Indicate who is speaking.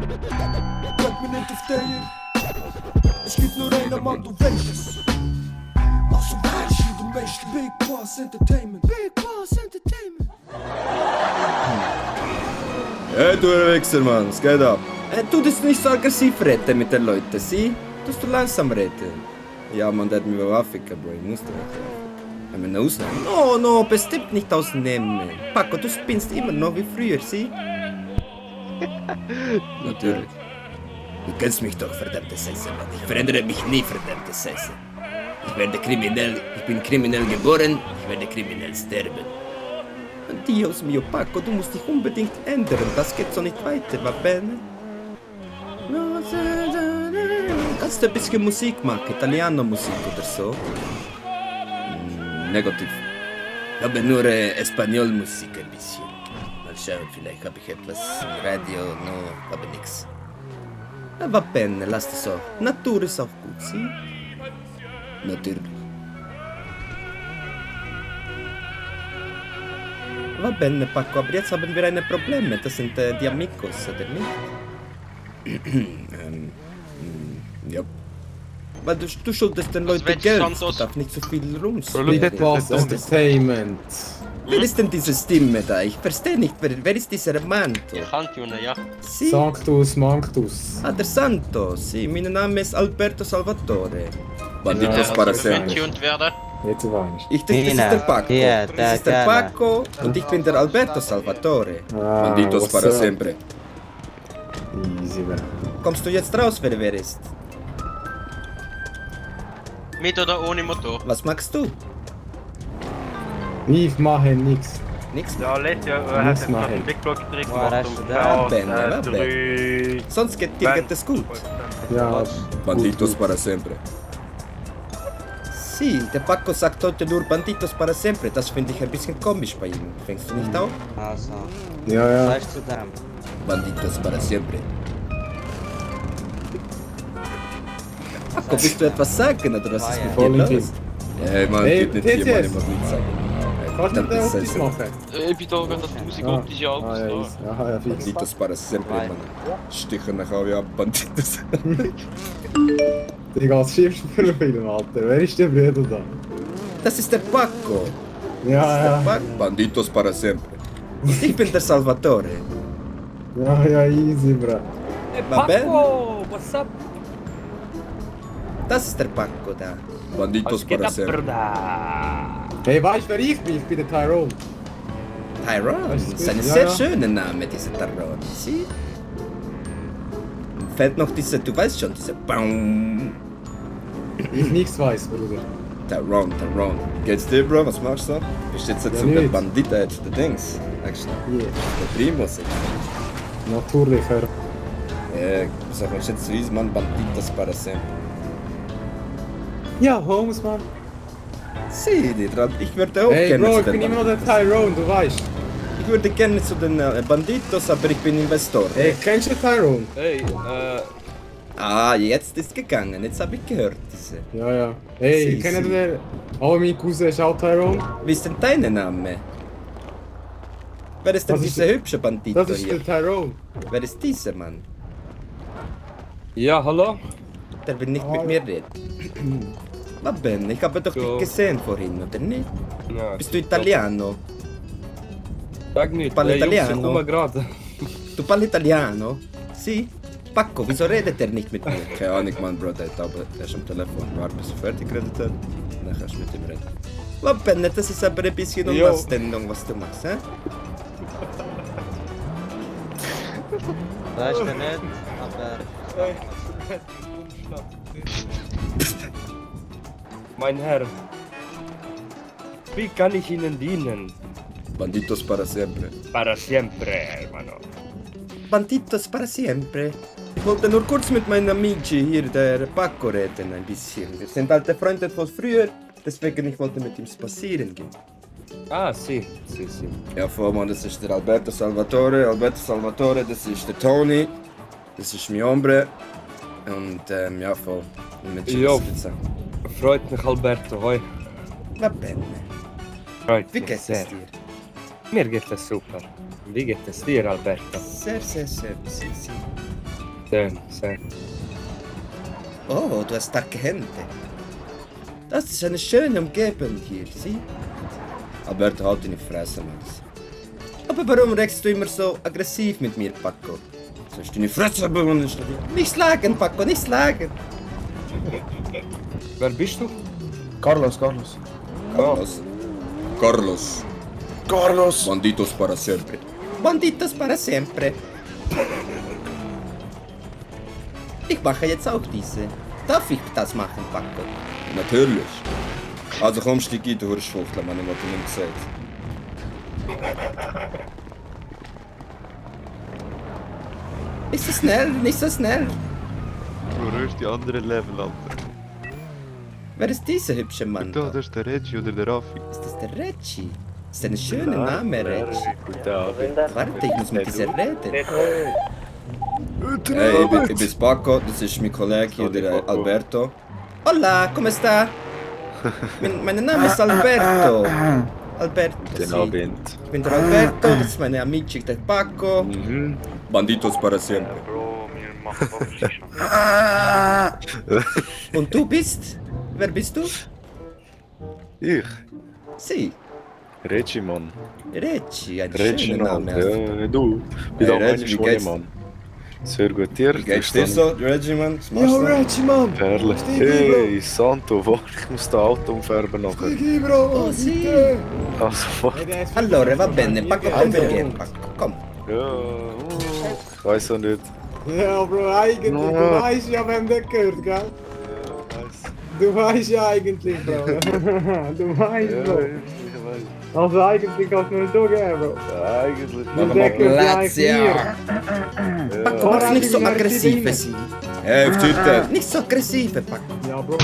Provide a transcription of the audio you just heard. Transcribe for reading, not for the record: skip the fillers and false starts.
Speaker 1: Frag mir nicht auf dir. Es gibt nur einen Mann, du weißt es. Also weißt du, du weißt Big Boss Entertainment. Big Boss Entertainment.
Speaker 2: Hey du Wichser, Mann, was geht ab? Du das nicht so aggressiv reden mit den Leuten, sie? Tust du langsam reden? Ja, man, der hat mich aufficken, Bro, ich muss dir nicht. Wenn wir eine Ausnahme? No, bestimmt nicht ausnehmen. Paco, du spinnst immer noch wie früher, sie? Natürlich. Du kennst mich doch, verdammte Sesse, Mann. Ich verändere mich nie, verdammte Sesse. Ich bin kriminell geboren, ich werde kriminell sterben. Dios mio, Paco, du musst dich unbedingt ändern. Das geht so nicht weiter, va bene? Kannst du ein bisschen Musik machen? Italiano-Musik oder so? Negativ. Ich habe nur Espanol-Musik ein bisschen. Mal schauen, vielleicht habe ich etwas im Radio, no, aber nix. Va bene, lass das so. Natur ist auch gut, sie? Natürlich. Va bene, Paco, aber jetzt haben wir ein Problem. Das sind die Amigos, oder nicht? Ja. Weil du schuldest den Leuten Geld. Du darfst nicht so viel rumspringen.
Speaker 3: Big Boss Entertainment.
Speaker 2: Wer ist denn diese Stimme da? Ich verstehe nicht. Wer ist dieser Mann?
Speaker 4: Cantune, ja.
Speaker 2: Si?
Speaker 3: Sanctus Manctus.
Speaker 2: Ah, der Santo. Si, mein Name ist Alberto Salvatore. Banditos para sempre.
Speaker 4: Getuned werden.
Speaker 3: Jetzt weißt
Speaker 2: Ich denke, das ist der Paco.
Speaker 5: Ja,
Speaker 2: Das ist der Paco und ich bin der Alberto Salvatore. Banditos para sempre.
Speaker 3: Easy, man.
Speaker 2: Kommst du jetzt raus, wer ist?
Speaker 4: Mit oder ohne Motor?
Speaker 2: Was magst du?
Speaker 3: Ich mache nix.
Speaker 2: Nix?
Speaker 6: Ja, letztes Jahr
Speaker 3: Nichts
Speaker 6: hat er
Speaker 3: machen.
Speaker 6: einen Big Block direkt
Speaker 5: Waar
Speaker 6: gemacht
Speaker 5: is
Speaker 6: und
Speaker 5: de
Speaker 2: Ja,
Speaker 6: Chaos,
Speaker 2: Ben,
Speaker 6: drei...
Speaker 2: Sonst geht es gut.
Speaker 3: Ja,
Speaker 2: Banditos para sempre. Si, der Paco sagt heute nur Banditos para sempre. Das finde ich ein bisschen komisch bei ihm. Fängst du nicht auf?
Speaker 5: Also,
Speaker 3: ja, ja.
Speaker 5: sagst du dem?
Speaker 2: Banditos para sempre. Paco, willst du etwas sagen oder was ist mit dir
Speaker 3: Voll
Speaker 2: los?
Speaker 3: in
Speaker 2: Hey, man,
Speaker 3: Hey,
Speaker 2: geht nicht hier,
Speaker 3: TCS.
Speaker 2: man, ich muss nichts sagen.
Speaker 3: Kannst du mit der
Speaker 2: Das
Speaker 3: Optis
Speaker 2: ist
Speaker 3: machen?
Speaker 4: Ich bin da gerade das Musik optische Autos
Speaker 3: ja,
Speaker 4: da.
Speaker 3: easy. Aha, ja, fix.
Speaker 2: Banditos para sempre,
Speaker 5: Nein.
Speaker 2: man. Stichen nach alle ab, Banditos.
Speaker 3: Digga, was schiebst du für einen Film, Alter? Wer ist der Bruder da?
Speaker 2: Das ist der Paco.
Speaker 3: Ja, ja.
Speaker 2: Paco. Banditos para sempre. Ich bin der Salvatore.
Speaker 3: Ja, easy, bro.
Speaker 2: Va bene?
Speaker 6: what's up?
Speaker 2: Das ist der Paco da. Banditos para sempre.
Speaker 3: Hey, weißt du, wer ich bin? Ich bin der Tyrone.
Speaker 2: Tyrone,
Speaker 3: Das ist
Speaker 2: das ist ein
Speaker 3: gut,
Speaker 2: sehr
Speaker 3: ja.
Speaker 2: schöner Name, dieser Tyrone. Sie? Fällt noch diese, du weißt schon, diese Baum.
Speaker 3: Ich nichts weiß, Bruder.
Speaker 2: Tyrone. Geht's dir, Bro? Was machst du? Bist jetzt
Speaker 3: Ja,
Speaker 2: so der
Speaker 3: nicht.
Speaker 2: Bandita jetzt, der Dings? Actually,
Speaker 3: Yeah.
Speaker 2: der Primus jetzt.
Speaker 3: Natürlich, hör.
Speaker 2: Sag mal, jetzt wie man Banditos para sempre.
Speaker 3: Ja, Holmes, Mann.
Speaker 2: Sie, ich würde auch
Speaker 3: Hey,
Speaker 2: gerne
Speaker 3: Bro,
Speaker 2: zu
Speaker 3: ich
Speaker 2: den
Speaker 3: bin immer noch der
Speaker 2: Banditos.
Speaker 3: Tyrone, du weißt.
Speaker 2: Ich würde gerne zu den Banditos, aber ich bin Investor.
Speaker 3: Hey, kennst du Tyrone?
Speaker 6: Hey,
Speaker 2: Ah, jetzt ist gegangen, jetzt habe ich gehört diese.
Speaker 3: Ja. Hey,
Speaker 2: Si,
Speaker 3: kennt
Speaker 2: si.
Speaker 3: ihr? Oh, mein Cousin ist auch Tyrone.
Speaker 2: Wie ist denn dein Name? Wer ist denn
Speaker 3: Das ist
Speaker 2: dieser
Speaker 3: der-
Speaker 2: hübsche Bandito
Speaker 3: Das ist
Speaker 2: hier?
Speaker 3: der Tyrone.
Speaker 2: Wer ist dieser Mann?
Speaker 6: ja, hallo?
Speaker 2: Der will nicht mit
Speaker 3: Oh.
Speaker 2: mir reden. Va bene, ich habe doch
Speaker 6: Ja.
Speaker 2: dich gesehen vorhin, oder nicht?
Speaker 6: Ja,
Speaker 2: Bist du Italiano?
Speaker 6: Sag nicht,
Speaker 2: Parla
Speaker 6: Jungs, ich
Speaker 2: italiano?
Speaker 6: komme gerade.
Speaker 2: Du parli Italiano? Si? Paco, wieso redet er nicht mit mir? Keine Ahnung, Mann, Bro, der ist am Telefon. Warte, bis er fertig geredet hat. Dann kannst du mit ihm reden. Va bene, das ist aber ein bisschen
Speaker 6: Jo.
Speaker 2: Unterständigung, was du machst, hä?
Speaker 5: Weißt du nicht, aber
Speaker 6: Mein Herr, wie kann ich Ihnen dienen?
Speaker 2: Banditos para sempre.
Speaker 6: Para siempre, hermano.
Speaker 2: Banditos para siempre. Ich wollte nur kurz mit meinem Amici hier, der Paco, reden ein bisschen. Wir sind alte Freunde von früher, deswegen ich wollte mit ihm spazieren gehen.
Speaker 6: Ah, si.
Speaker 2: Ja, Mann, das ist der Alberto Salvatore. Alberto Salvatore, das ist der Tony. Das ist mein Hombre. Und ja, voll. Mit
Speaker 6: Jo.
Speaker 2: Pizza.
Speaker 6: Freut mich, Alberto, hoi.
Speaker 2: Va bene.
Speaker 6: Freut
Speaker 2: Wie
Speaker 6: mich
Speaker 2: geht es
Speaker 6: sehr.
Speaker 2: dir?
Speaker 6: Mir geht es super. Wie geht es dir, Alberto?
Speaker 2: Sehr, sehr, sehr, sehr, sehr.
Speaker 6: Schön.
Speaker 2: Oh, du hast starke Hände. Das ist eine schöne Umgebung hier, sieh? Alberto, halt deine Fresse, Max. Aber warum regst du immer so aggressiv mit mir, Paco? Sollst du deine Fresse bewohnen? Nicht schlagen, Paco, nicht schlagen!
Speaker 6: Wer bist du?
Speaker 1: Carlos.
Speaker 2: Carlos. Banditos para siempre. Banditos para siempre. Ich mache jetzt auch diese. Darf ich das machen, Paco? Natürlich. Also komm, steig ein, du Hurschfuchtel, Mann, ich wollte nicht gesagt. Nicht so schnell, nicht so schnell.
Speaker 7: Du rührst die anderen Level, Alter.
Speaker 2: Wer ist dieser hübsche Mann?
Speaker 7: Da, das ist der Reggie oder der Raffi.
Speaker 2: Ist das der Reggie? Das ist ein schöner Name, Reggie.
Speaker 7: Guten Abend.
Speaker 2: Warte, ich muss mit dieser reden. Hey, ich bin Paco, das ist mein Kollege hier, der Alberto. Hola, come sta? Mein Name ist Alberto. Alberto,
Speaker 7: Guten
Speaker 2: sì.
Speaker 7: Abend.
Speaker 2: Ich bin der Alberto, das ist meine Amici, der Paco. Banditos para siempre.
Speaker 8: Bro, wir machen hoffentlich schon.
Speaker 2: Und du bist? Wer bist du?
Speaker 7: Ich?
Speaker 2: Sie,
Speaker 7: Reggie, Mann.
Speaker 2: Reggie, ein
Speaker 7: Reggie,
Speaker 2: schöner
Speaker 7: Mann.
Speaker 2: Name.
Speaker 7: Ja, du. Wie
Speaker 2: Hey,
Speaker 7: lange
Speaker 2: Reggie,
Speaker 7: meinst
Speaker 2: wie
Speaker 7: du,
Speaker 2: geht's?
Speaker 7: Mann? Sehr gut, dir?
Speaker 2: Wie geht's dir so, Reggie, Mann? Was machst
Speaker 1: Yo,
Speaker 2: du?
Speaker 1: Reggie, Mann!
Speaker 7: Herrlich.
Speaker 1: Steig ein, Bro.
Speaker 7: Hey, Santo, wo? Ich muss das Auto umfärben nachher.
Speaker 1: Steig ein, Bro!
Speaker 2: Oh, sì.
Speaker 1: bitte.
Speaker 7: Also, was?
Speaker 3: Hey, der ist
Speaker 2: Allora, va bene, Paco, komm, wir gehen, Paco, komm.
Speaker 7: Ja, ich weiß auch nicht.
Speaker 3: Ja, Bro, eigentlich, du weißt ja, wem der gehört, gell? Du weißt ja eigentlich, Bro. Du weißt,
Speaker 7: Ja,
Speaker 3: Bro.
Speaker 7: ich weiß.
Speaker 3: Also eigentlich kannst du nicht so gehen, Bro.
Speaker 7: Ja, eigentlich.
Speaker 2: Machen wir
Speaker 3: Der gehört ja
Speaker 2: Platz,
Speaker 3: eigentlich
Speaker 2: ja.
Speaker 3: mir.
Speaker 2: Paco, mach nicht so aggressiv, sie. Hey, auf Tüte. Nicht so aggressiv, Paco.
Speaker 3: Ja, Bro.